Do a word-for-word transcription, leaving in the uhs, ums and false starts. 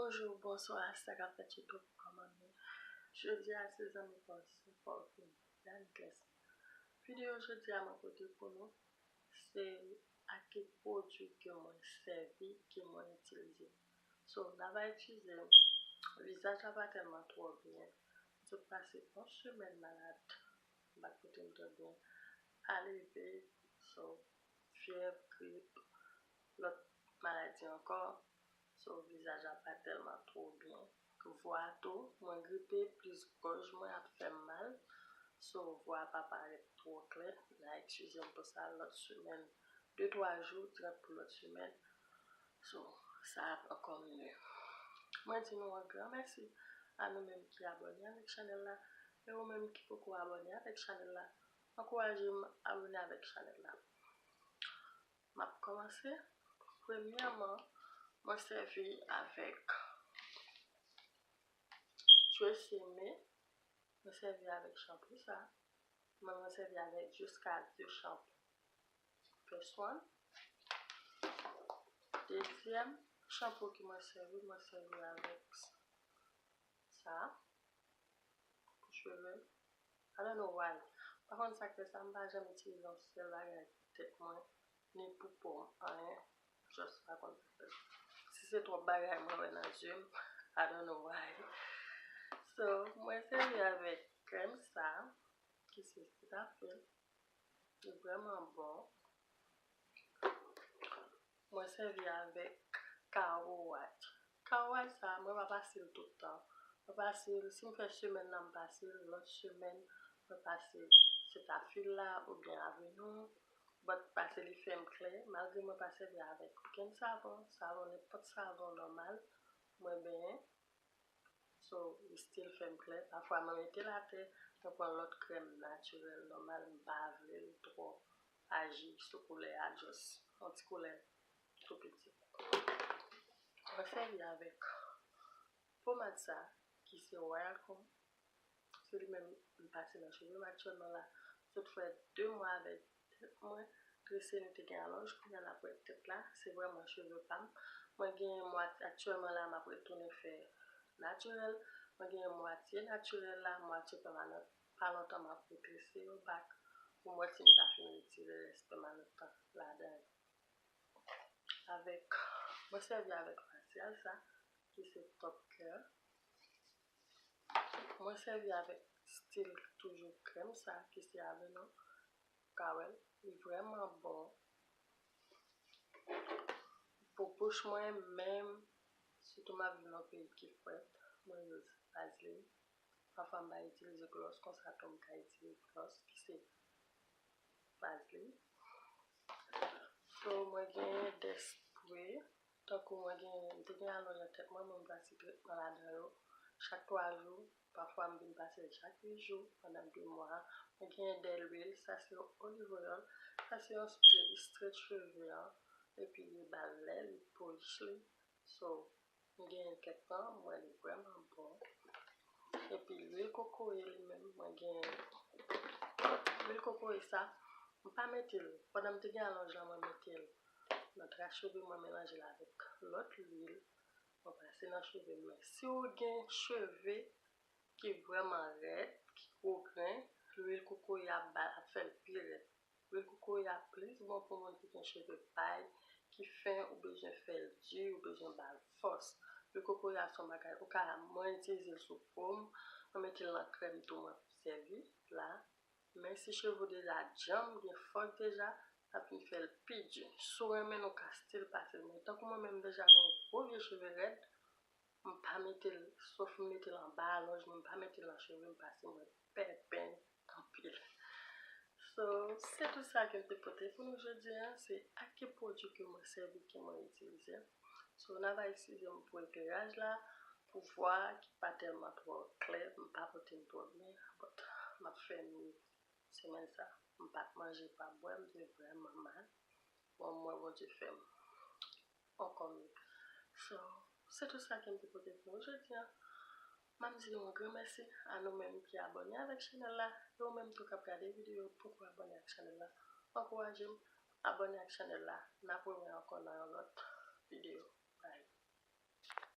Bonjou, bonswa, sa k ap fèt YouTube, kòman nou ye? Jodi a se zanmi pa w, se pa w ki Dani Clesma. Videyo jodi a mwen pote pou nou, se a ki pwodui ke mwen sèvi, ke mwen itilize. So, n ava itilize, vizaj la pa tèlman twò byen. M sot pase yon semèn malad, m pa t pote m twò byen. Aleve, so, fyèv, grip, lòt maladi ankò. So, vizaj la pa tèlman twò byen. Vwa tou, mwen gripe, plis gòj mwen ap fè m mal. So, vwa pa parèt twò klè. N a eskize m pou sa, lòt semèn, de twa jou, trant pou lòt semèn. So, sa ap ankò mye. Mwen di nou yon gran mèsi a nou menm ki abòne avèk chanèl la. E ou menm ki poko abòne avèk chanèl la, ankouraje m abòne avèk chanèl la. M ap kòmanse. Premyèman, mwen sèvi avèk Tresemme. Mwen sèvi avèk chanpou sa. Mwen, mwen sèvi avèk jiska de chanpou. First one. Dezyèm chanpou ki mwen sèvi, mwen sèvi avèk sa pou cheve m. I don't know why. Pa konn sa k fè sa, m pa janm itilize yon sèl bagay pou tèt mwen, ni pou po m, anyen. Just pa konn sa k fè sa. Si se twòp bagay mwen wè nan zye m, I don't know why. So, mwen sèvi avèk krèm sa, ki se Cetaphil. Li vrèman bon. Mwen sèvi avèk Caro White. Caro White sa, mwen pa pase l tout tan. Mwen pase l, si m fè semèn nan, m pase l, lòt semèn, mwen pase Cetaphil la oubyen Avenue. But pase li fè m klè, malgre mwen pa sèvi avèk okenn savon, savon, nenpòt savon nòmal, mwen benyen. So, li still fè m klè. Pafwa, mwen mete l atè, mwen pran lòt krèm natirèl nòmal, m pa vle l twò aji sou koulè a, just yon ti koulè tou piti. Mwen sèvi avèk pomad sa, ki se Royal Comb. Se li menm m pase nan cheve m aktyèlman la. M sot fè de mwa avèk tèt mwen trese, li te gen alonj, kounye a n ap wè tèt la. Se vrèman cheve pa m. Mwen gen mwa, aktyèlman la, m ap retounen fè natirèl. Mwen gen mwatye natirèl la, mwatye pèmanant. Pa lontan m ap retrese yo back pou m wè si m ta fin retire rès pèmanant lan ladan yo. Avèk, mwen sèvi avèk fasyal sa, ki se Top Care. Mwen sèvi avèk still toujou krèm sa, ki se Avenue. Ou ka wè l, li vrèman bon. Pou bouch mwen menm, sitou m ap viv nan peyi ki frèt, mwen use Vaseline. Pafwa m pa itilize gloss, konsa tou m ka itilize gloss, ki se Vaseline. So, mwen gen de spray, tankou mwen gen, m te gen alonj nan tèt mwen, mwen pase tretman ladan yo chak twa jou. Pafwa, m vin pase l chak uit jou pandan de mwa. Mwen gen de lwil, sa se olive oil, sa se yon spray, li stretch cheve an, epi li ba l lè, li polish li. So, m genyen kèk tan, m wè li vrèman bon. Epi lwil kokoye li menm, mwen gen lwil kokoye sa, m pa mete l. Pandan m te gen alonj lan, mwen mete l nan tra cheve mwen, melanje l avèk lòt lwil. Mwen pase nan cheve m. Men si w gen cheve ki vrèman rèd, ki gwo grenn, lwil kokoye ap ba, ap fè l pi rèd. Lwil kokoye a plis bon pou moun ki gen cheve pay, ki fen, ou bezwen fè l di, ou bezwen ba l fòs. Lwil kokoye a se yon bagay, ou ka, mwen itilize l sou po m, mwen mete l nan krèm tou, mwen sèvi la. Men si cheve w deja djanm, gen fòk deja, l ap vin fè l pi di. Si w renmen l, ou ka still pase l. Men tankou mwen menm, m deja gen yon gwo vye cheve rèd, m pa mete l, sof m mete l anba alonj, men m pa mete l nan cheve m, pase mwen pèpen anpil. So, se tout sa ke m te pote pou nou jodi a. Se ak ki pwodui ke mwen sèvi, ke mwen itilize. So, n ava eskize m pou ekleraj la, pou vwa ki pa tèlman twò klè, m pa pote m twò byen, but m ap fè mye semèn sa. M pa t manje, pa bwè, m te vrèman mal. Bon, m wè Bondye fè m ankò mye. So, se tout sa ke m te pote pou nou jodi a. M ap di nou yon gran mèsi a nou menm ki abòne avèk chanèl la. E ou menm tou k ap gade videyo, poko abòne ak chanèl la, ankouraje m abòne ak chanèl la. N ap rewè ankò nan yon lòt videyo.